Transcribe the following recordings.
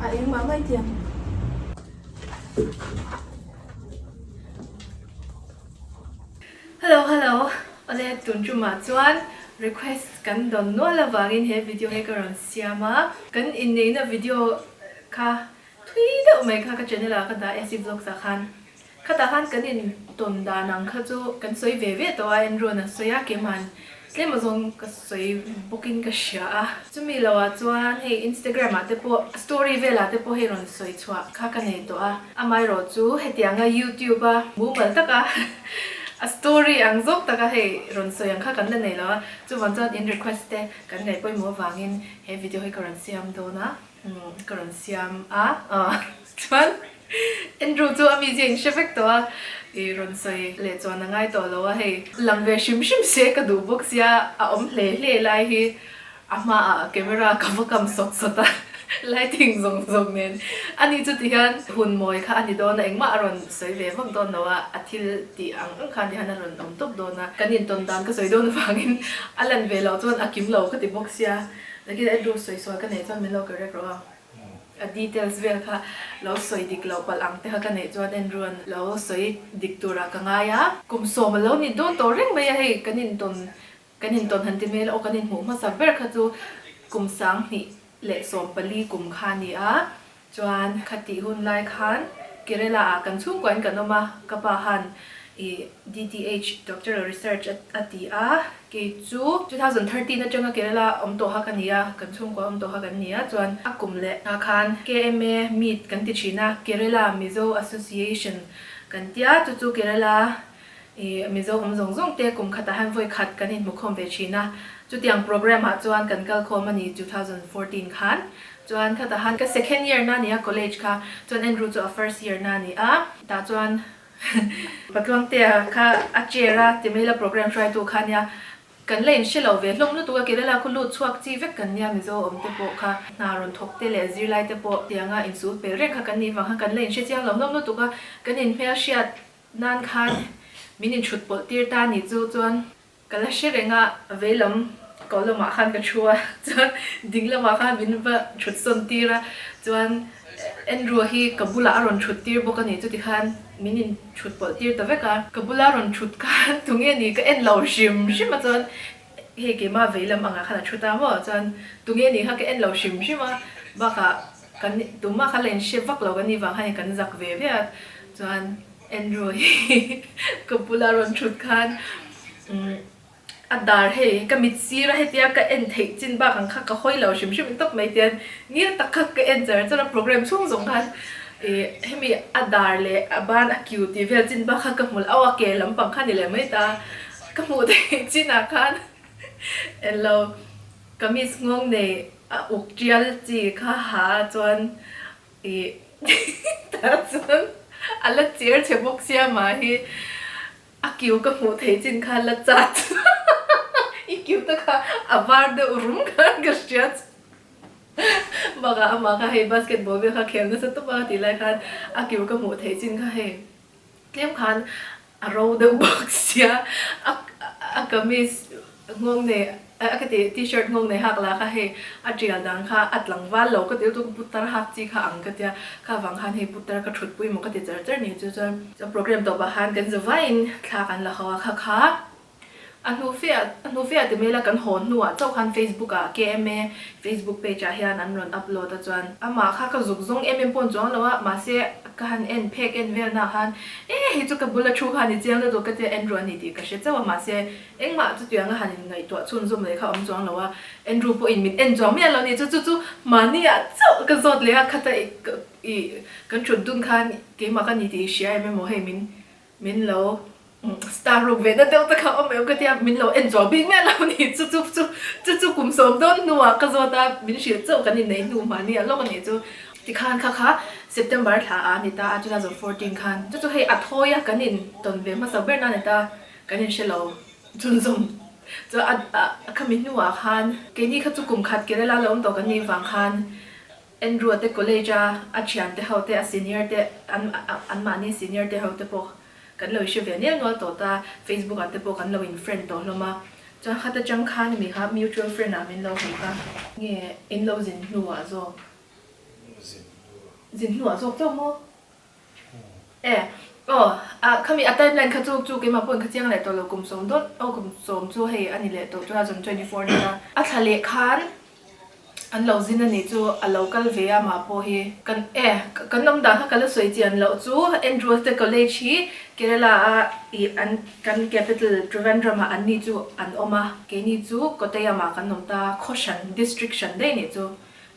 A eng mah mai thiam. Hello hello awle tun tumah chuan request kan dawn nual avangin he video hi ka rawn siam a, kan inneihna video kha thui deuh mai kha ka channel ah ka dah SE vlogs ah khan Khatah khan kan in tawn dan ang kha chu kan sawi ve ve tawh a, Andrew-a'n a sawi a, keimah'n tlem azawng ka sawi bawkin ka hria a. Chumi lohah chuan hei Instagram ah te pawh story velah te pawh hei rawn sawi chhuah kha ka nei tawh a, amaherawh chu hetianga YouTube a mumal taka a story ang zawk taka hei rawn sawi ang kha kan la nei lo a, chuvang chuan in request te kan ngaih pawimawh avangin he video hi ka rawn siam dawn a. Ka rawn siam a, chuan Andrew chu a mizia in hre vek tawh a, i rawn sawi leh chuan a ngai tawh lo a, hei lang ve hrim hrim se ka duh bawk sia, a awm hle hle lai hi a hmaah camera ka va kam sawt sawt a, lighting zawng zawng nen ani chu tihian hun mawi kha a ni dawn a, engmah a rawn sawi ve vak dawn lo a, a thil tih ang ang khan tihian a rawn awm tawp dawn a, kan intawn dan ka sawi dawn avangin a lan ve loh chuan a kim lo ka ti bawk sia. Nakin Andrew sawi sual ka neih chuan min lo correct rawh a, a details vel kha lo sawi dik loh palh ang te kha ka neih chuan Andrew an lo sawi dik turah ka ngai a. Kum sawm a lo ni dawn tawh reng mai a hei kan intawn kan intawn han ti mai la aw kan inhmuh hmasa ber kha chu kum 2014 kum kha a ni a. Chuan khatih hun lai khan Kerala ah kan chhungkuain kan awm a, ka pa han i DTH, Doctoral Research, a ti a, kei chu 2013 atanga Kerala awm tawh kha ka ni a, kan chhungkua awm tawh kha kan ni a, chuan a kum leh ah khan KMA meet kan ti thin a, Kerala Mizo Association kan tia, chu chu Kerala I Mizo awm zawng zawng te kum khatah hian vawi khat kan inhmukhawm ve thin a, chutiang programme ah chuan kan kal khawm a ni 2014 khan. Chuan khatah han ka second year na a ni a college kha, chuan Andrew chu a first year na a ni a, tah chuan Patluangtea kha a chair a ti mai la programme hruaitu kha nia, kan la inhre lo ve hlawm lutuk a, Kerala khu lut chhuak chi vek kan nia Mizo awm te pawh kha hna rawn thawk te leh zirlai te pawh tianga insul pel reng kha kan nih vang khan kan la inhre chiang lo hlawm lutuk a, kan inhmelhriat Nan khan min inchhut pawlh tir ta ni chu chuan ka la hre reng a, veilam ko lamah khan ka thu a, chuan ding lamah khan min va thut sawn tir a, chuan Andrew hi ka bulah a rawn thut tir bawk a ni, chuti khan min inchhut pawlh tir ta vek a, ka bula rawn thut khan tunge ni ka en lo hrim hrim a, chuan hei keimah veilam angah khan a thu ta maw, chuan tunge ni kha ka en lo hrim hrim a, bakah kan tumah kha la inhre vak lo kan nih vang khan kan zak ve ve a, chuan Andrew hi ka bula rawn thut khan a dar hei ka mit sir a hetia ka en theih chin bak ang kha ka hawi lo hrim hrim tawp mai tian ngil tak kha ka en char char a program chhung zawng khan ih hemi a dar leh a ban a kiu tih vel chin bak kha ka hmu lo a ke lampang kha ni leh mai ta ka hmuh theih chinah khan englo kamis nghawng nei a uk tial chi kha ha chuan Ih tah chuan a la cher che bawk sia mah hi a kiu ka hmuh theih chin kha la chat i kiu te kha a var deuh rum khan ka hria chu bakah amah kha hei basketball vel kha khel nasa tawp a tih lai khan a kiu ka hmuh theih chin kha hei Tlem khan a ro deuh bawk sia, a a kamis nghawng nei a ka ti t-shirt nghawng nei hak lah kha hei a tial dan kha a tlangval lo ka ti lutuk putar hak chi kha ang ka tia, kha vang khan hei putar ka thut pui maw ka ti char char ni chu chuan program tawpah khan kan zavaiin thla kan la ho a kha kha. A hnu fe ah a hnu fe ah ti mai ila kan haw hnuah chauh khan Facebook ah KMA Facebook page ah hian an rawn upload a chuan amah kha ka zuk zawng em em pawh an chuang lo a mahse ka han en phek en vel nah khan e hei chu ka bula thu khan i chiang lutuk ka tia Andrew a ni tih ka hre chauh a mahse engmah chutiang a han in ngaihtuah chhunzawm leh kha awm chuang lo a Andrew pawhin min en chuang miah lo ni chu chu chu mahni ah chauh ka zawt leh a khata i i kan thut dun khan keimah ka ni tih i hria em emaw hei min Min lo star ruk ve na deuh te kha awm em ka tia, min lo en chuang bik miah lo ni, chu chu chu chu chu kum sawm dawn hnuah ka zawt a, min hrilh chauh kan inneih hnu mahni ah lawk a nih chu. Tikhan kha kha September thla ah a ni ta a, 2014 khan chu chu hei a thawi a kan in tawn ve hmasa ber na a ni ta, kan in hre lo chhunzawm chu a a khami hnuah khan keini kha chu kum khat Kerala lo awm tawh kan nih vang khan Andrew-a te college a a thiante ho te, a senior te, an anmahni senior te ho te pawh kan lo hre ve nel nual tawh ta, Facebook ah te pawh kan lo in friend tawh hlawm a, chuan khat atang khan mi kha mutual friend ah min lo hmu kha. Nge in lo zin hnuah zawk? Zin. Zin hnuah zawk chauh maw? E, aw, a khami a timeline kha chu chu keimah pawhin ka chiang leh tawh lo kum sawm dawt aw kum sawm chu hei a ni leh tawh 2024 ni a. A thla leh khan an lo zin a nih chu a lo kal ve a mah pawh hi kan e kan awm dan kha ka la sawi chian loh chu Andrew te college hi Kerala a ih an kan capital Trivandrum ah an ni chu an awm a keini chu Kottayam ah kan awm ta khaw hran district hran daih nih chu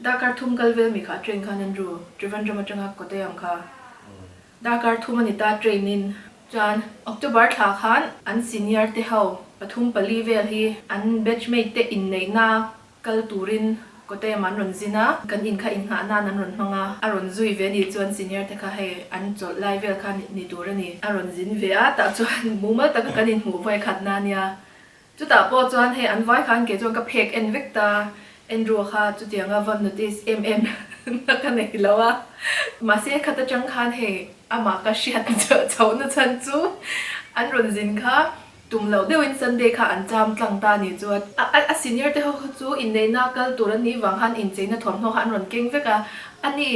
Darkar thum kal vel mi kha train khan Andrew Trivandrum atanga Kottayam kha darkar thum a ni ta train in chuan October thla khan an senior te ho pathum pali vel hi an batch mate te inneihna kal turin Kottayam an rawn zin a, kan in kha innghah nan an rawn hmang a, a rawn zui ve ni chuan senior te kha hei an chawlh lai vel kha ni tur a ni, a rawn zin ve a tah chuan mumal taka kan inhmuh vawikhat na nia. Chutah pawh chuan hei an vai khan kei chuan ka phek en vek ta, Andrew kha chutianga va notice em em na ka nei lo a, mahse khat atang khan hei amah ka hriat chhoh na chhan chu an rawn zin kha tum loh deuhin Sunday kha an cham tlang ta ni chu a, a senior te ho kha chu inneihna kal tur an nih vang khan incheina thuamhnaw kha an rawn keng vek a, ani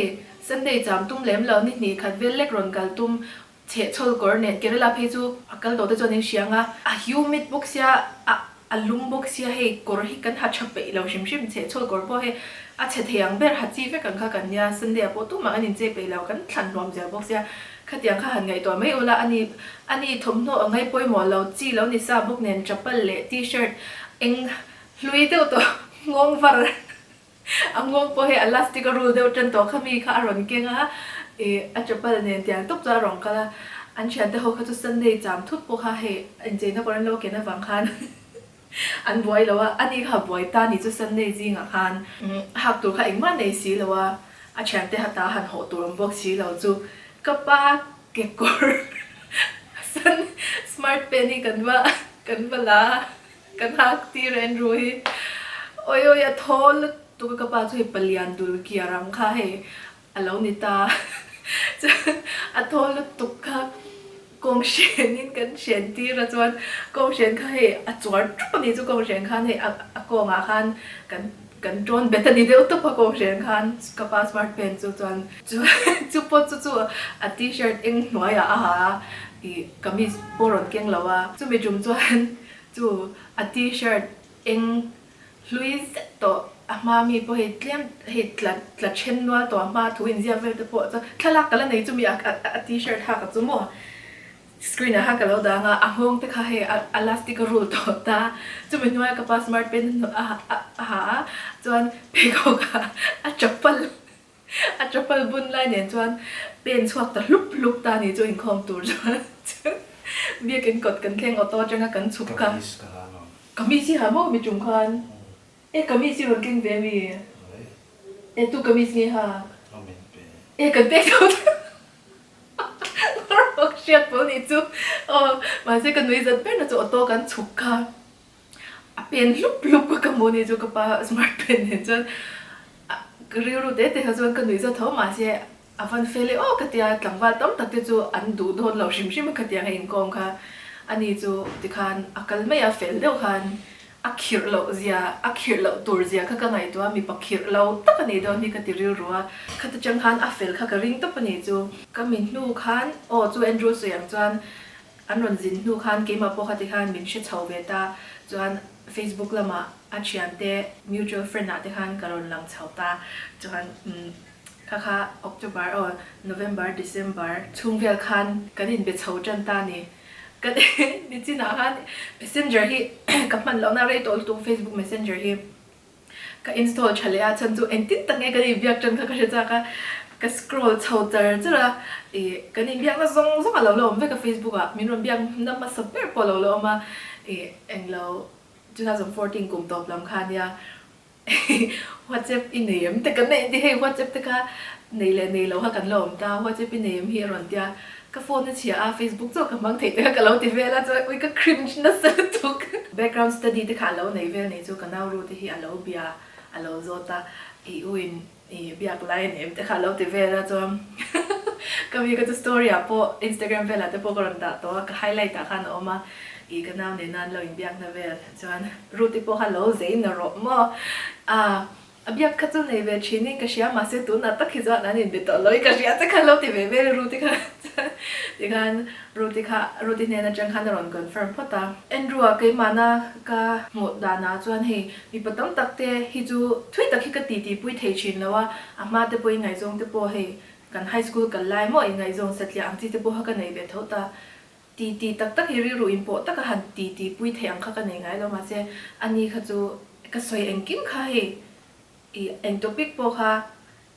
Sunday cham tum lem lo ni hnih khat vel lek rawn kal tum Chhehchhawl kawr nen Kerala phei chu a kal tawh te chuan in hria anga a humid bawk sia a a lum bawk sia hei kawr hi kan ha tha peih lo hrim hrim chhehchhawl kawr pawh hei a chhe thei ang ber ha chi vek ang kha kan nia Sunday ah pawh tumah kan inchei peih lo kan thlan hluam zel bawk sia khatiang kha han ngaihtuah mai ula ani ani thawmhnaw a ngai pawimawh lo chi lo ni sa bawk nen chapal leh t-shirt eng hlui deuh tawh nghawng var A nghawng pawh hei a lastic a rul deuh tan tawh kha mi kha a rawn keng a, ih a chapal nen tiang tawp chu a rawn kal a, an thiante ho kha chu Sunday cham thut pawh kha hei incheina kawr an lo ken avang khan an buai lo a, ani kha buai ta ni chu Sunday zingah khan hak tur kha engmah nei si lo a, a thiante hata han hawh tur awm bawk si lo chu ka pa kekawr Sun smart pen hi kan va kan va la a. Kan hak tir Andrew hi awi awi a thaw lutuk a ka pa chu hei palian dul kiar ang kha hei a lo ni ta chuan a thaw lutuk kha kawng hren in kan hren tir a chuan kawng hren kha hei a chuar ṭup a ni chu kawng hren khan hei a kawngah khan kan kan ṭawn bet a ni deuh tawp a kawng hren khan ka pa smart pen chu chuan chu pawh chu chu a t-shirt eng hnuaiah a ha a ih kamis pawh rawn keng lo a chumi ṭum chuan Chu a t-shirt eng hlui zet tawh a hma mi pawh hei tlem hei tla tla then nual tawh a hma thu inziak vel te pawh chuan thlalak ka la nei chumi a a t-shirt hak a chu maw screen ah khan ka lo dang a a nghawng te kha hei a elastic a rul tawh ta chumi hnuaia ka pa smart pen a a ha a chuan pheikhawk ah a chapal A chapal bun lai nen chuan pen chhuak ta hlup hlup ta ni chu inkhawm tur chuan biakin kawt kan thleng auto atanga kan chhuk kha. Kamis ka ha lo. Kamis i ha maw mi tum khan? E kamis i rawn keng ve mi? E tu kamis nge ha? A min pe. E kan pek tho ta. Ngawr hriat pawl nih chu aw mahse ka nui zat ber na chu auto kan chhuk kha. A pen hlup hlup ka ka hmuh ni chu ka pa smart pen nen chuan ka rilru te te kha chuan ka nuih zat tho mahse a van fel e aw ka tia tlangval tam tak te chu an duh dawn lo hrim hrim a khatiang a inkawm kha ani chu tikhan a kal mai a fel deuh khan a khirh loh zia a khirh loh tur zia kha ka ngaihtuah a mipa khirh lo tak a nih dawn hi ka ti rilru a khata chang khan a fel kha ka ring tawp a ni chu ka mi hnu khan aw chu Andrew sawi ang chuan An rawn zin hnu khan keimah pawh kha tikhan min hre chho ve ta, chuan Facebook lamah a thiante mutual friend ah te khan ka rawn lang chho ta, chuan umm kha kha October aw November December chhung vel khan kan inbe chho tan ta ni, ka nichinah khan messenger hi ka hman lohna rei tawh lutuk Facebook messenger hi. Ka install tha leh a, chhan chu engtin tak nge kan inbiak tan kha ka hre chak a, ka scroll chho char char a, ih kan inbiakna zawng zawng a lo la awm vek a Facebook ah, min rawn biak na hmasa ber pawh a lo la awm a, ih englo 2014 kum tawp lam kha ania WhatsApp i nei em te kan nei ti hei WhatsApp te kha nei leh nei lo kha kan la awm ta, WhatsApp i nei em hi a rawn tia, Ka phone a chhia a, Facebook chauh ka hmang theih te kha ka lo ti vel a, chuan ui ka cringe nasa lutuk. Background study te kha a lo nei vel nei chu ka nau ru te hi a lo bia a lo zawt a, i u in i biak lai a ni em te kha a lo ti vel a, chuan ka mi ka chu story ah pawh Instagram velah te pawh ka rawn dah tawh a, ka highlight ah khan a awm a, i ka nau nena an lo inbiakna vel chuan Ruth-i pawh kha lo zei na rawh maw a. A biak kha chu nei ve thin in ka hria mahse tunah tak hi chuan an inbe tawh lo i ka hria che kha lo ti ve vel Ruti kha chuan tikhan Ruti kha Ruti hnen atang khan a rawn confirm phawt a. Andrew a keimahna ka hmuh danah chuan hei mipa tam tak te hi chu thui tak hi ka ti ti pui thei thin lo a, a hma te pawhin ngaihzawng te pawh hei kan high school kal lai maw inngaihzawng satliah ang chi te pawh kha ka nei ve tho ta. Ti ti tak tak hi rilru inpawh taka han ti ti pui thei ang kha ka nei ngai lo mahse ani kha chu ka sawi engkim kha hei i eng topic pawh kha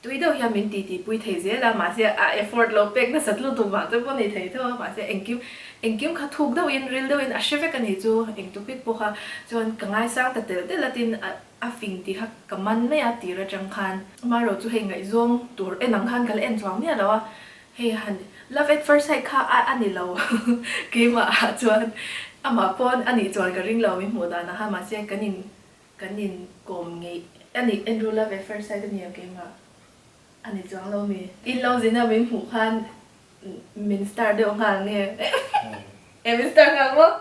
tui deuh hian min ti ti pui thei zel a mahse a effort lo pek nasat lutuk vang te pawh ni thei tho a mahse engkim engkim kha thuk deuhin ril deuhin a hre vek a ni chu eng topic pawh kha chuan ka ngaisang ta telh telh a tin a a fing tih kha ka man mai a tir atang khan amaherawh chu hei ngaihzawng tur en ang khan ka la en chuang miah lo a Hei han love at first sight kha a a ni lo keimah ah chuan amah pawn a nih chuan ka ring lo min hmuh dan ah khan mahse kan in kan in kawm ngeih a nih Andrew love at first sight a ni em keimah a ni chuang lo mi. In lo zin a min hmuh khan min star deuh nghal nge e min star nghal maw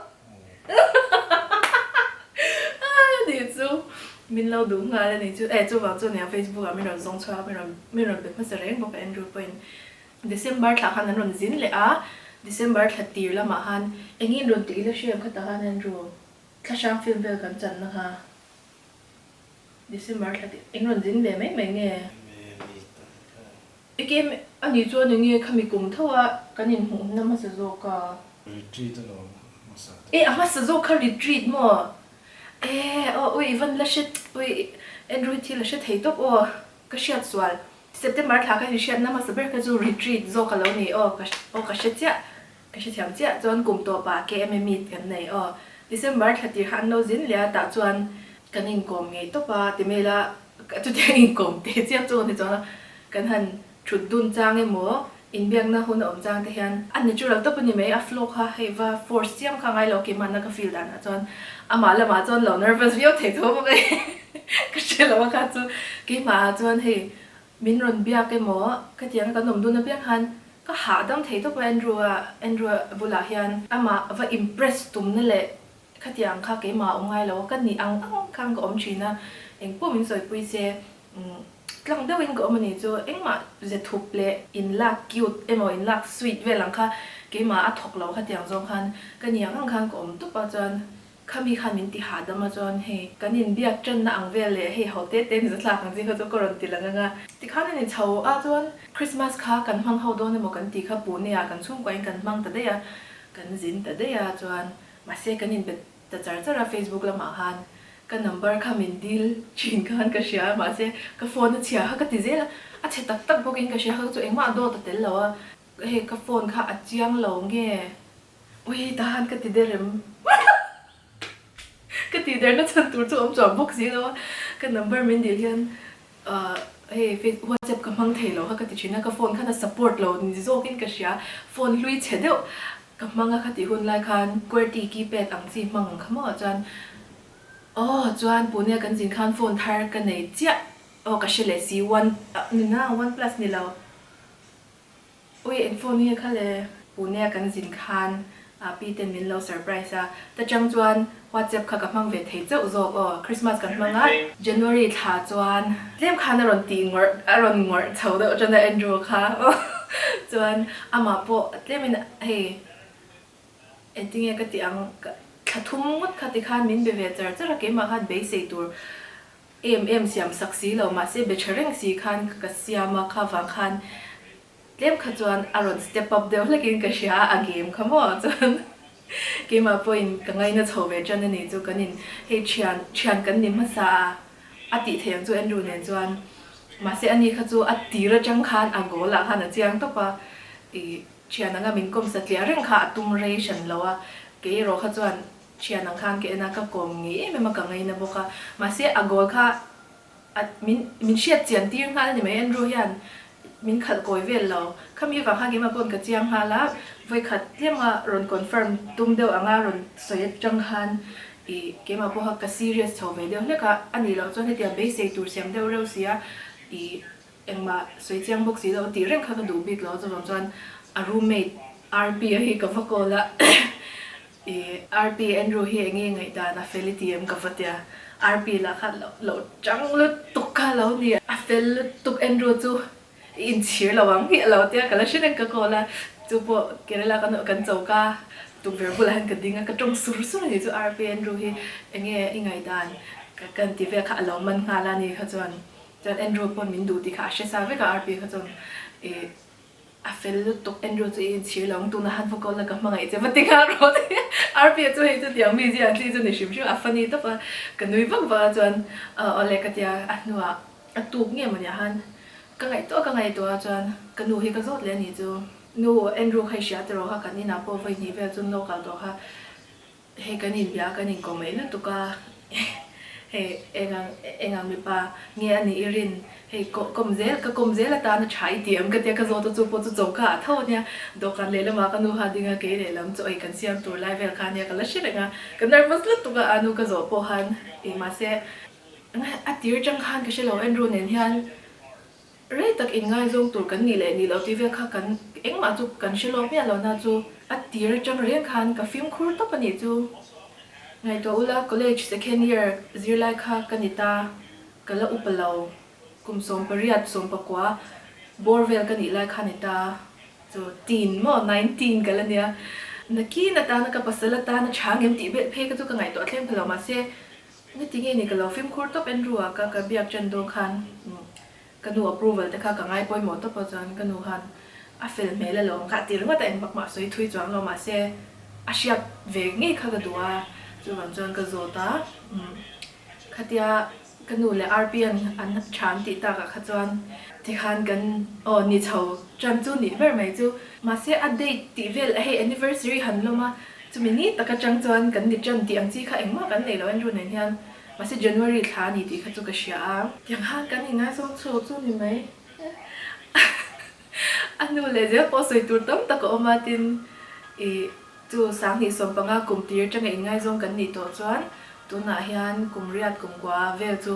a nih chu min lo duh nghal a nih chu e chuvang chu nia Facebook ah min rawn zawng chhuak a min rawn min rawn be hmasa reng bawk a Andrew pawhin December thlah khan an rawn zin leh a December thla tir lamah khan engin rawn tih ila hriam kha tah khan Andrew thlahrang film vel kan channa kha December thla tir eng rawn zin ve mai mai nge? Eke a nih chuan enge khami kum tho a kan inhmuh na hmasa zawk a. Retreat a lo hmasa tawh. E a hmasa zawk kha retreat maw? E aw ui i van la hre ui Andrew hi thil a hre thei tawp aw ka hriat sual. September thla kha inhriat na hmasa ber kha chu retreat zawk a lo ni aw ka aw ka hre chiah ka hrethiam chiah chuan kum tawp ah KMA meet kan nei aw December thla tir kha an lo zin leh a tah chuan kan inkawm ngei tawp a ti mai la chutiang inkawm teh chiam chu ni chuan a Kan han thut dun chang emaw, inbiakna hun a awm chang te hian a natural tawp a ni mai, a flow kha hei va force chiam kha ngai lo keimahna ka feel danah chuan amah lamah chuan lo nervous viau thei tho bawk a ni ka hre lo a kha chu keimahah chuan hei min rawn biak emaw khatianga kan awm dun apiang khan ka hahdam thei tawp a Andrew a Andrew a bulah hian amah va impress tumna leh khatiang kha keimah a awm ngai lo a ka nih ang ang khan ka awm thin a engpawh min sawipui se Tlang deuhin ka awm a ni chu engmah ze thup leh inlak cute emaw inlak sweet vel ang kha keimah a thawk lo khatiang zawng khan ka ni ang ang khan ka awm tup a chuan khami khan min ti hahdam a chuan hei kan inbiak tanna ang vel leh hei ho te te ni zathlak ang chi kha chu ka rawn ti lang ang a. Tikhan a ni chho a chuan Christmas kha kan hmang ho dawn emaw kan tih kha Pune ah kan chhungkuain kan hmang ta daih a kan zin ta daih a chuan mahse kan inbe Ta char char a Facebook lamah khan ka number kha min dil thin khan ka hria a mahse ka phone a chhia kha ka ti zel a, a chhe tak tak bawkin ka hria kha chu engmah dawt a tel lo a, hei ka phone kha a chiang lo nge ui tahan ka ti der em ka tih der na chhan tur chu awm chuang bawk si lo a, ka number min dil hian hei WhatsApp ka hmang thei lo kha ka ti thin a, ka phone khan a support lo ni zawkin ka hria phone hlui chhe deuh Ka hmang a khatih hun lai khan QWERTY keypad ang chi hmang ang kha maw chuan aw chuan Pune kan zin khan phone thar ka nei chiah aw ka hre leh si one ni na one plus ni lo ui eng phone nge kha le Pune kan zin khan pi ten min lo surprise a ta chang chuan WhatsApp kha ka hmang ve thei chauh zawk aw Christmas kan hmang a January thla chuan tlem khan a rawn tih ngawrh a rawn ngawrh chho deuh tan a Andrew kha chuan amah pawh tlemin hei engtinge ka tih ang thla thum ngawt kha tikhan min be ve char char a keimah khan beisei tur em em siam sak si lo mahse be tha reng si khan ka siam a kha vang khan Tlem kha chuan a rawn step up deuh hlekin ka hria a, a game kha maw chuan keimah pawhin ka ngaina chho ve tan a ni chu kan in hei thian thian kan ni hmasa a, a tih theih ang chu Andrew nen chuan mahse ani kha chu a tir atang khan a goal ah khan a chiang tawp a, ih thian anga min kawm satliah reng kha a tum rei hran lo a, kei erawh kha chuan thian ang khan ka en a, ka kawm ngei em em a ka ngaina bawk a, mahse a goal kha A min min hriat chian tir nghal a ni mai Andrew hian min khalh kawi vel lo. Khami vang khan keimah pawn ka chiang nghal a, vawikhat tlema rawn confirm tum deuh anga rawn sawi atang khan ih keimah pawha ka serious chho ve deuh hlek a, a nih loh chuan hetiang beisei tur siam deuh reuh si a, ih engmah sawi chiang bawk si lo tih reng kha ka duh bik lo chuvang chuan a roommate RP a hi ka va call a. I RP Andrew hi enge ngaihdan a fel i ti em ka va tia RP lah khan lo lo chang lutuk. kha lo ni. A fel lutuk Andrew chu i inchhir lo ang hi a lo tia ka la hre reng ka call a, chu pawh Kerala ka kan choka tukverh bulah hian ka ding a, ka tawng sur sur a ni chu RP Andrew hi enge i ngaihdan ka kan ti vel kha a lo man nghal a ni kha chuan chuan Andrew pawn min duh tih kha a hre sa vek a RP kha chuan ih A fel lutuk Andrew chu i inchhir lo ang tuna han va call la ka hmangaih che va ti nghal rawh ti RP a chu hei chu tiang mi zia tli chu ni hrim hrim a funny tawp a ka nui vak vak a chuan awle ka tia a hnuah a tuk nge mawni ah khan ka ngaihtuah ka ngaihtuah a chuan ka nu hi ka zawt leh a ni chu nu Andrew kha i hria tiraw kha kan inah pawh vawi hnih vel chu local tawh kha Hei kan inbia kan inkawm mai lutuk a, hei engang engang mipa nge a nih i rin, hei kawm zel ka kawm zel atana tha i ti em ka tia ka zawt a chu pawh chu choka a tho ania, dawhkan lehlamah ka nu kha ding a kei lehlam chaw ei kan siam tur lai vel kha ania ka la hre reng a, ka nervous lutuk a a nu ka zawh pawh khan ih mahse a tir atang khan ka hre lo Andrew nen hian Rei tak inngaizawng tur kan nih leh nih loh tih vel kha kan engmah chu kan hre lawk miah lo na chu a tir atang reng khan ka fimkhur tawp a nih chu. Ngaihtuah ula college second year zirlai kha ka ni ta, ka la upa lo, kum 18 19 bawr vel ka nih lai kha ni ta, chu teen maw 19 ka la nia. Nakin atana ka pasal atana tha ngem tih belh phei kha chu ka ngaihtuah thleng pha lo mahse Nge nge ni ka lo fimkhur tawp Andrew ah ka ka biak ṭan dawn khan ka nu approval te kha ka ngai pawimawh tawp a chuan ka nu khan a fel hmel alawm kha a ti ringawt a engvak mah sawi thui chuang lo mahse a hriat ve ngei kha ka duh a chuvang chuan ka zawt a khatia ka nu leh RP an an tha an tih takah kha chuan tikhan kan aw ni chho ṭan chu nih ber mai chu mahse a date tih vel hei anniversary han lawm a Chumi ni tak atang chuan kan ni tan tih ang chi kha engmah kan nei lo Andrew nen hian mahse January thla a ni tih kha chu ka hria a. Tiang khan kan ingaizawng chhuak chu ni mai. A nu leh zel pawh sawi tur tam tak a awm a tin ih chu 2015 kum tir atanga inngaizawng kan nih tawh chuan tunah hian kum riat kum kua vel chu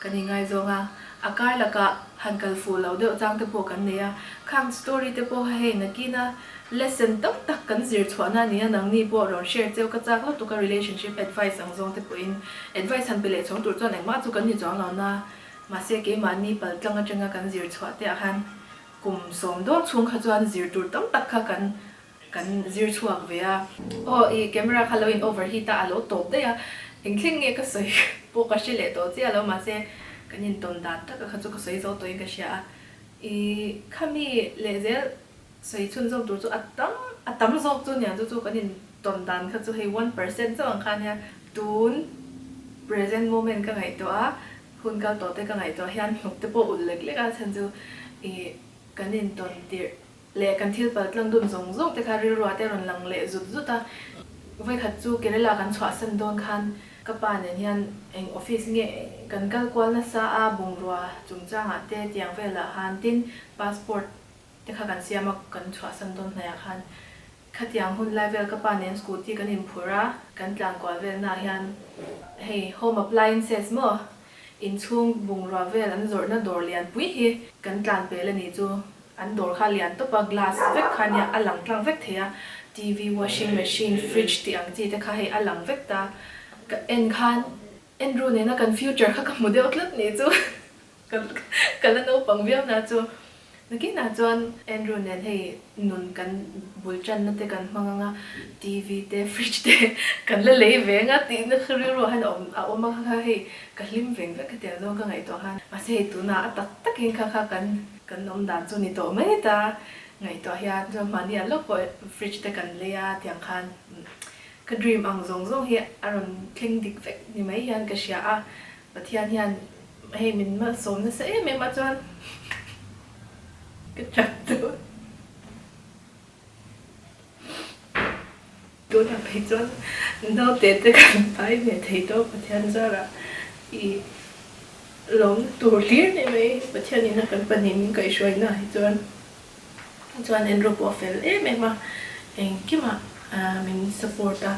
kan ingaizawng a, a kar lakah han kal fuh loh deuh chang te pawh kan nei a, khang story te pawh kha hei nakina Lesson tam tak kan zir chhuahna a ni a, nangni pawh rawn share cheu ka chak lutuk a relationship advice ang zawng te pawhin advice han pe leh chhawng tur chuan engmah chu kan ni chuang lo na, mahse keimahni paltlang atanga kan zir chhuah te ah khan kum sawm dawn chhung kha chuan zir tur tam tak kha kan kan zir chhuak ve a. Aw i camera kha lo in overheat a, a lo tawp daih a, engthleng nge ka sawi pawh ka hre leh tawh chiah lo mahse kan intawn dan taka kha chu ka sawi zo tawhin ka hria a, i khami lehzel Sawi chhun zawk tur chu a tam a tam zawk chu nia chu chu kan in tawn dan kha chu hei 1% chauh ang kha nia tun present moment ka ngaihtuah a hun kal tawh te ka ngaihtuah hian hnuk te pawh ulh lek lek a chhan chu ih kan in tawn tirh leh kan thil pal tlang dun zawng zawng te kha rilruah te a rawn lang leh zut zut a vawikhat chu Kerala kan chhuahsan dawn khan ka pa nen hian eng office nge kan kal kual nasa a bungrua chungchangah te tiang velah khan tin passport te kha kan siam a, kan chhuahsan dawn hnaiah khan khatiang hun lai vel ka pa nen scooty kan inphur a, kan tlan kual vel naah hian hei home appliances maw inchhung bungrua vel an zawrhna dawr lian pui hi kan tlan pel a nih chu, an dawr kha lian tawp a, glass vek kha nia a lang tlang vek thei a, TV, washing machine, fridge tih ang chi te kha hei a lang vek ta, ka en khan Andrew nena kan future kha ka hmu deuh tlat nih chu. Ka la naupang viau na chu nakinah chuan Andrew nen hei nun kan bul tanna te kan hmang anga TV te fridge te kan la lei ve anga tihna kha rilru hian a awm a awm a kha hei ka hlim veng vek hetiang zawng ka ngaihtuah khan mahse hei tunah a tak takin kha kha kan kan awm dan chu ni tawh mai ta ngaihtuah hian chuan mahni ah lawk pawh fridge te kan lei a tiang khan ka dream ang zawng zawng hi a rawn thleng dik vek ni mai hian ka hria a Pathian hian hei min malsawm nasa em em a chuan ka tap dawn. Tunah phei chuan naute te kan pai ve thei tawh Pathian zarah i lawmna tur hlir ni mai Pathian ina kan pahnih min kaihhruaina hi chuan Chuan Andrew pawh a fel em em a, engkimah min support a,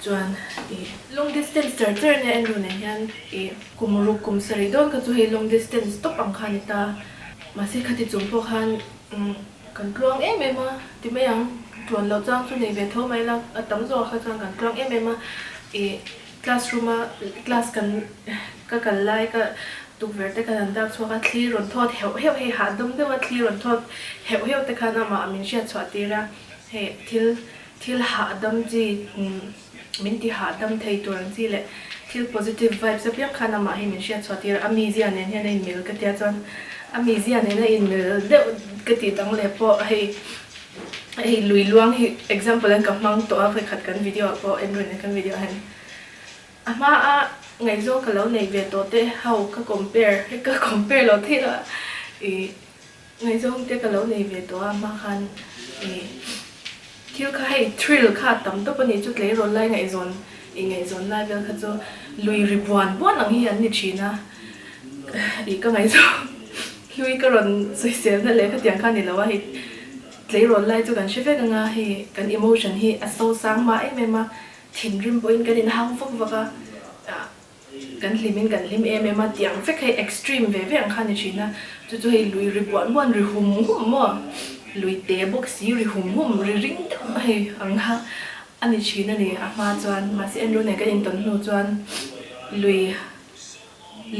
chuan ih long distance char char ania Andrew nen hian ih kum ruk kum sarih dawn kha chu hei long distance tawp ang kha a ni ta, mahse khati chung pawh khan kan tluang em em a ti mai ang, tluan loh chang chu nei ve tho mai la, a tam zawkah kha chuan kan tluang em em a, ih classroom a class kan ka kal lai ka. Tukverh te khan an dak chhuak a, thli rawn thawt heuh heuh hei hahdam deuha thli rawn thawt heuh heuh te khan amah min hriat chhuah tir a, hei thil thil hahdam chi min ti hahdam thei tur ang chi leh thil positive vibes apiang khan amah hi min hriat chhuah tir a, a mizia nen hian a inmil ka tia chuan a mizia nen a inmil deuh ka tih dang leh pawh hei hei lui luang hi example an ka hmang tawh a vawikhat kan video ah pawh en run kan video ah hian. A hma a ngaihzawng ka lo nei ve tawh te ho ka compare he ka compare lo thei lo a ih ngaihzawng te ka lo nei ve tawh a hma khan ih thil kha hei thrill kha a tam tawp a ni chu tleirawl lai ngaihzawn ih ngaihzawn lai vel kha chu lui ri buan buan ang hi an ni thin a ih ka ngaihzawng hlui ka rawn sawisel na leh khatiang kha a ni lo a hei tleirawl lai chu kan hre vek ang a hei kan emotion hi a so sang hma em em a. Thinrim pawhin kan inhau vak vak a, kan hlimin kan hlim em em a, tiang vek hei extreme ve ve ang kha a ni thin a, chu chu hei lui ri buan buan ri hum hum maw, lui te bawk si ri hum hum ri ring deuh hei ang kha a ni thin a ni a hma chuan, mahse Andrew nen kan intawn hnu chuan lui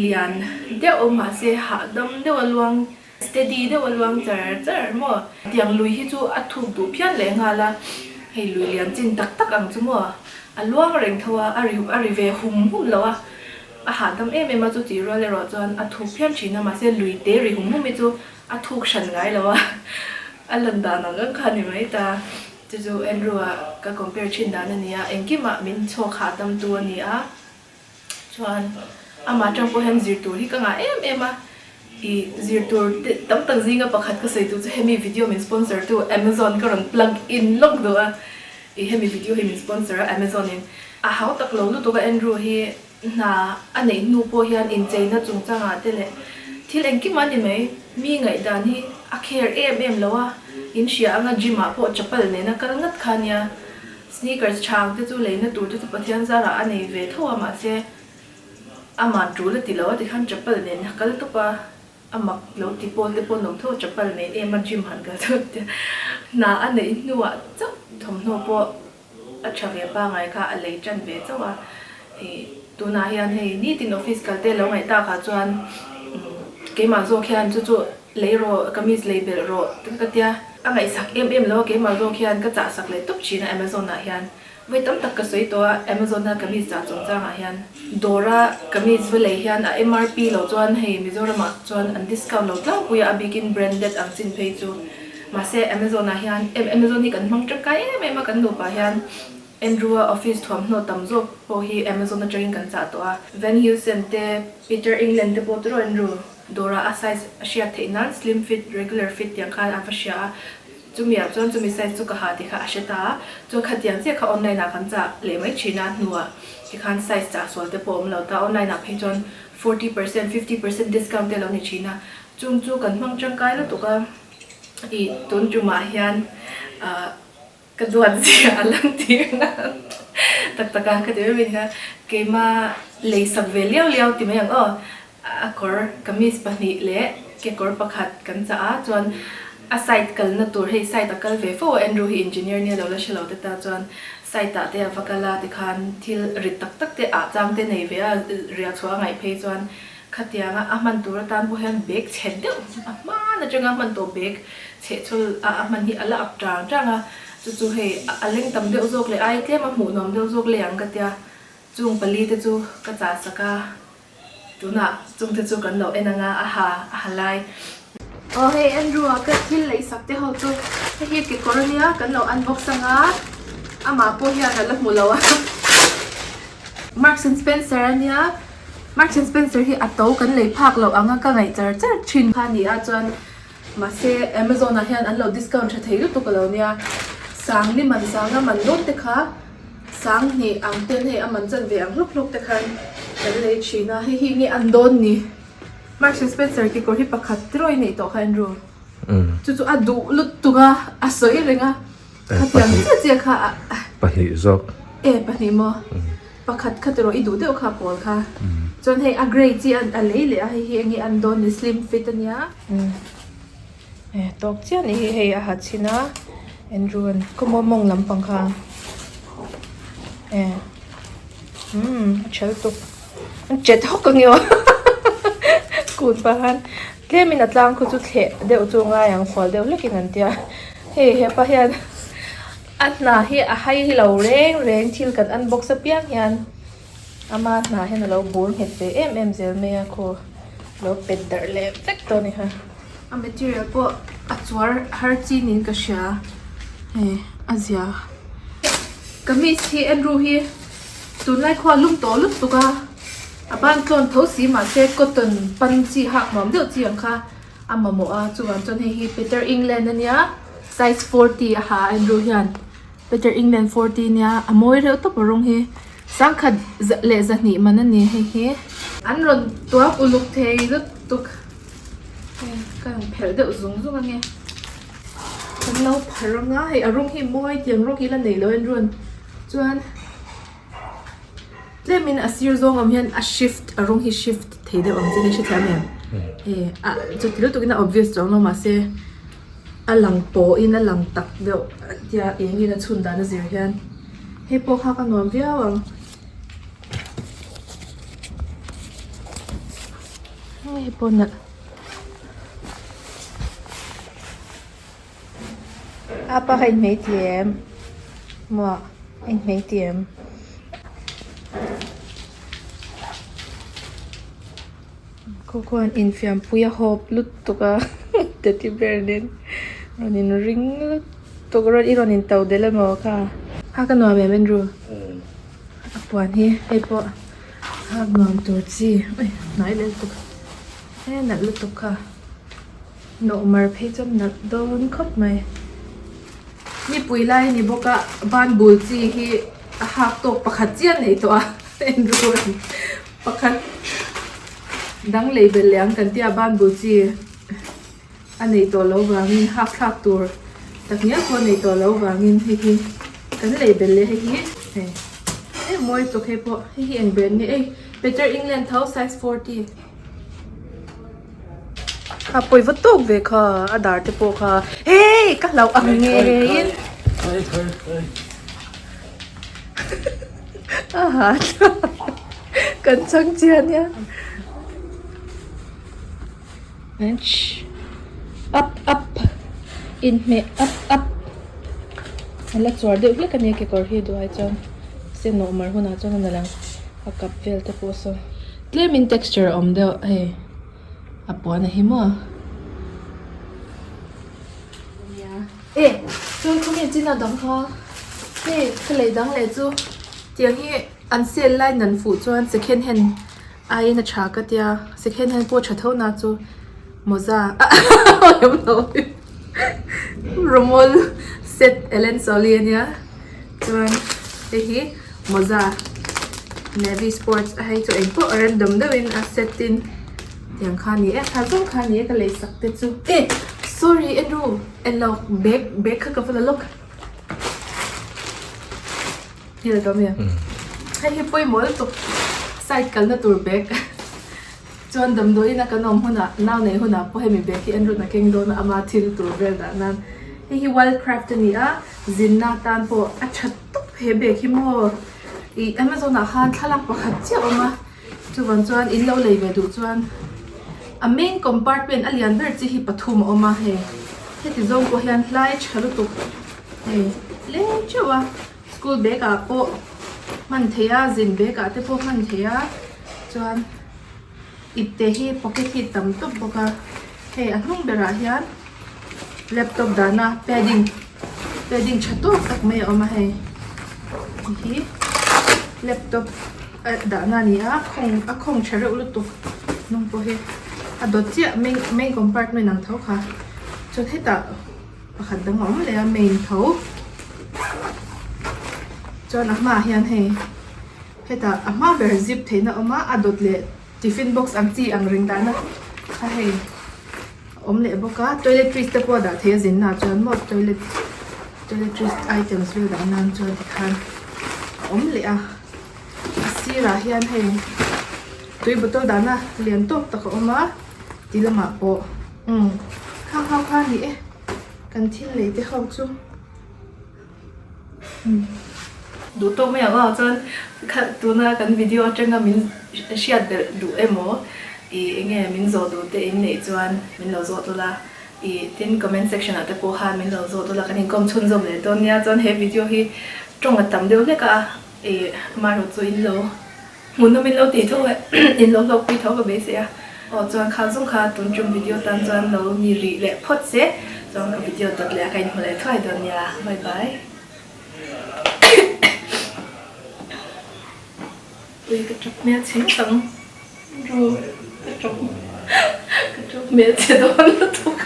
lian deuh mahse hahdam deuh a luang Steady deuh a luang char char maw? Tiang lui hi chu a thuk duh phian leh nghal a, hei lui lian chin tak tak ang chu maw? A luang reng tho a, a ri a ri ve hum hum lo a, a hahdam em em a chu tih rual erawh chuan a thuk phian thin a, mahse lui te ri hum hum hi chu a thuk hran ngai lo a, a lan dan ang ang kha a ni mai ta. Chu chu Andrew-a ka compare thin dan a ni a, engkimah min chhawk hahdam tu a ni a. Chuan amah atang pawh hian zir tur hi ka ngah em em a, ih zir tur te tam tak zinga pakhat ka sawi tur chu hemi video min sponsor tu Amazon ka rawn plug in lawk duh a, ih hemi video hi min sponsor a Amazon in a hau tak lo lutuk a Andrew hi hna a neih hnu pawh hian incheina chungchangah te leh thil engkim a ni mai, mi ngaihdan hi a care em em lo a, in hria anga gym ah pawh chapal nena kal ngat kha nia. Sneakers chhang te chu leina tur te chu Pathian zarah a nei ve tho a mahse aman tul a ti lo a tikhan chapal nen a kal tawp a, a mak lo ti pawl te pawh an awm tho a chapal nen em a gym han kal tho te hna a neih hnuah chauh thawmhnaw pawh a tha ve pangai kha a lei tan ve chauh a ih tunah hian hei nitin office kal te lo ngaih takah chuan keimah zawk hian chu chu Lei rawh, kamis lei belh rawh te ka tia. A ngaihsak em em lo a, keimah zawk hian ka chahsak leh tawp thin a Amazon ah hian. Vawi tam tak ka sawi tawh a, Amazon a kamis chah chungchang ah hian. Dawra kamis va lei hian a MRP lo chuan hei Mizoram ah chuan an discount lo tlangpui a, a bikin branded ang chin phei chu. Mahse Amazon ah hian, Amazon hi kan hmang tangkai em em a kan nupa hian. Andrew-a office thuamhnaw tam zawk pawh hi Amazon atangin kan chah tawh a. Van Heusen te, Peter England te pawh tiraw Andrew? Dawrah a size a hriat theih nan slim fit, regular fit tiang khan a va hria a. Chumiah chuan chumi size chu ka ha tih kha a hre ta a. Chuan khatiang chiah kha online ah kan chah leh mai thin a hnuah tikhan size chah sual te pawh a awm lo ta. Online ah phei chuan 40%, 50% discount te a lo ni thin a. Chung chu kan hmang tangkai lutuk a. Ih tun tumah hian ah. Ka duat zia a lang tir nan tak tak a ka ti mai mai nia keima lei sak ve liau liau ti mai ang aw a kawr kamis pahnih leh kekawr pakhat kan chah a chuan a site kalna tur hei site a kal ve fo a Andrew hi engineer nia lo la hre lo te ta chuan site ah te a va kal a tikhan thil rit tak tak te ah chang te nei ve a riah chhuah a ngaih phei chuan Khatianga a hman tur atan pawh hian bag chhe deuh a hman atanga hman tawh bag chhehchhawl a a hman hi a la up tang tang a, chu chu hei a leng tam deuh zawk leh ai tlem a hmuh nuam deuh zawk leh ang ka tia, chung pali te chu ka chah sak a, tunah chung te chu kan lo en anga a ha a ha lai. Aw hei Andrew a ka thil lei sak te ho chu hei hi kekawr ania kan lo unbox anga amah pawh hian a la hmu lo a Marks and Spencer ania. Marks and Spencer hi a to kan lei phak loh anga ka ngaih char char thin kha a ni a chuan mahse Amazon ah hian an lo discount tha thei lutuk a lo nia sang ni man sang a man dawn te kha sang hnih ang ten hei a man chan ve ang hlawk hlawk te khan kan lei thin a hei hi nge an dawn ni Marks and Spencer kekawr hi pakhat tiraw i neih tawh kha Andrew chu chu a duh lutuk a a sawi reng a khatiang chiah chiah kha a pahnih zawk e pahnih maw. Pakhat kha tiraw i duh deuh kha pawl kha. Chuan hei a grey chi a lei leh a hei hi enge an dawn ni slim fit ania. E tawk chiah ni hi hei a ha chhin a Andrew an khawmaw mawng lampang kha e umm a tha lutuk an chet hawk ang emaw. Kun pah khan tlemin a tlang khu chu thleh deuh chu ngai ang fual deuh hlekin an tia hei hepa hian a hna hi a hai lo reng reng thil kan unbox apiang hian ama hna hian alo bur nghet ve em em zel mai a khaw lo pet darh leh vek tawh a ni kha. A material pawh a chuar har chi niin ka hria hei a zia kamis hi Andrew hi tunlai khua lum tawh lutuk a a ban tlawn tho si mahse cotton pan chi hak nuam deuh chi ang kha a mamawh a chuvang chuan hei hi Peter England ania size forty a ha a Andrew hian Peter England forty ania a mawi reuh tawp a rawng hi sangkhat leh zahnih man a ni hei hi an rawn tuam uluk thei lutuk. Hei ka rawn phelh deuh zung zung ange kan lo phar anga hei a rawng hi mawi tiang rawng hi la nei lo a rawn chuan tlemin a sir zawng awm hian a shift a rawng hi shift thei deuh ang che hei hrethiam em hei ah chuti lutuk in a obvious chuang lo mahse a lang pawhin a lang tak deuh tia eng in a chhun dan a zir hian hei pawh kha ka nuam viau ang. Hei pawh nalh apa kha inhmei ti em maw a inhmei ti em khaw khuan infiampui a hawp lutuk a teddy bear nen rawn in ring lutuk rawn i rawn in to delh emaw kha a ka nuam em Andrew a puan hi hei pawh. Hak nuam tur chi ui hnai leh lutuk he nalh lutuk kha nawh mar phei chuan nalh dawn khawp mai nipui lai a ni bawk a ban bul chi hi a hak tawk pakhat chiah a nei tawh a Andrew pakhat dang lei belh leh ang kan tia ban bul chi. A neih tawh loh vangin hak thlak tur takngial pawh a neih tawh loh vangin hei hi kan lei belh leh hei hi hei e mawi tawk hei pawh hei hi eng brand nge ei Peter England tho size 40 kha pawi va tawk ve kha a dar te pawh kha hei ka hlauh ang ngeiin a ha kan chang chian nia. Bench up up inhmeh up up a la chuar deuh hlek a nia kekawr hi duh ai chuan sen nawh mar hunah chuan a nalh ang a kap vel te pawh saw tlemin texture a awm deuh hei a puan a hi maw e chuan khawmi chin a dang kha hei ka lei dang leh chu tiang hi an sale lai nan fuh chuan second hand. Aiin a tha ka tia second hand pawh tha tho na chu mawza rawmawl set Allen Solly ania chuan hei hi mawza navy sports a hei chu engpawh a random deuhin a set in tiang kha a ni e tha zawng kha a ni e ka lei sak te chu e sorry Andrew en lo bag bag kha ka va la lawk. Hei la tawm em? Hei hi pawimawh lutuk side kalna tur bag chuan damdawiin a kan awm hunah nau nei hunah pawh hemi bag hi en run a keng dawn a ama thil tur vel dah nan hei hi wild craft a ni a zinna tan pawh a tha tawp he bag hi maw ih amazon ah khan thlalak pakhat chiah a awm a chuvang chuan in lo lei ve duh chuan a main compartment a lian ber chi hi pathum a awm a hei heti zawng pawh hian hlai tha lutuk hei leng teuh a. School bag ah pawh hman theih a, zin bag ah te pawh hman theih a, chuan ipte hi pocket hi tam tawp bawk a, hei a hnung berah hian laptop dahna padding padding tha tawk tak mai a awm a hei hi laptop dahna a ni a khawng a khawng tha reuh lutuk hnung pawh hi a dawt chiah main main compartment ang tho kha chuan hetah. Pakhat dang a awm leh a main tho chuan a hmaah hian hei hetah a hma ber zip theihna a awm a a dawt leh tiffin box ang chi ang reng dahna kha hei a awm leh bawk a toiletries te pawh a dah theih a zinna ah chuan maw toilet toiletries items vel dah nan chuan tikhan a awm leh a a sirah hian hei tui bottle dahna lian tawk tak a awm a ti lamah pawh umm khang ho kha a ni e kan thil lei te ho chu umm duh tawk mai ang aw chuan kha tuna kan video atanga min hriat belh duh emaw. I enge min zawh duh te in neih chuan min lo zawh dul a, i tin comment section ah te pawh khan min lo zawh dul a, kan inkawm chhunzawm leh dawn nia. Chuan he video hi tawng a tam deuh hlek a, i amaherawh chu in lo hmuhnawm in lo tih tho leh in lo hlawkpui tho ka beisei a. Aw chuan kha zawng kha tun tum video tan chuan lo ni rih leh phawt se, chuan ka video dawt leh a ka inhmu leh thuai dawn nia. Bye bye. Ui ka tap hmel chhe ngawt ang ru ka tap ka tap hmel chhe dawn lutuk.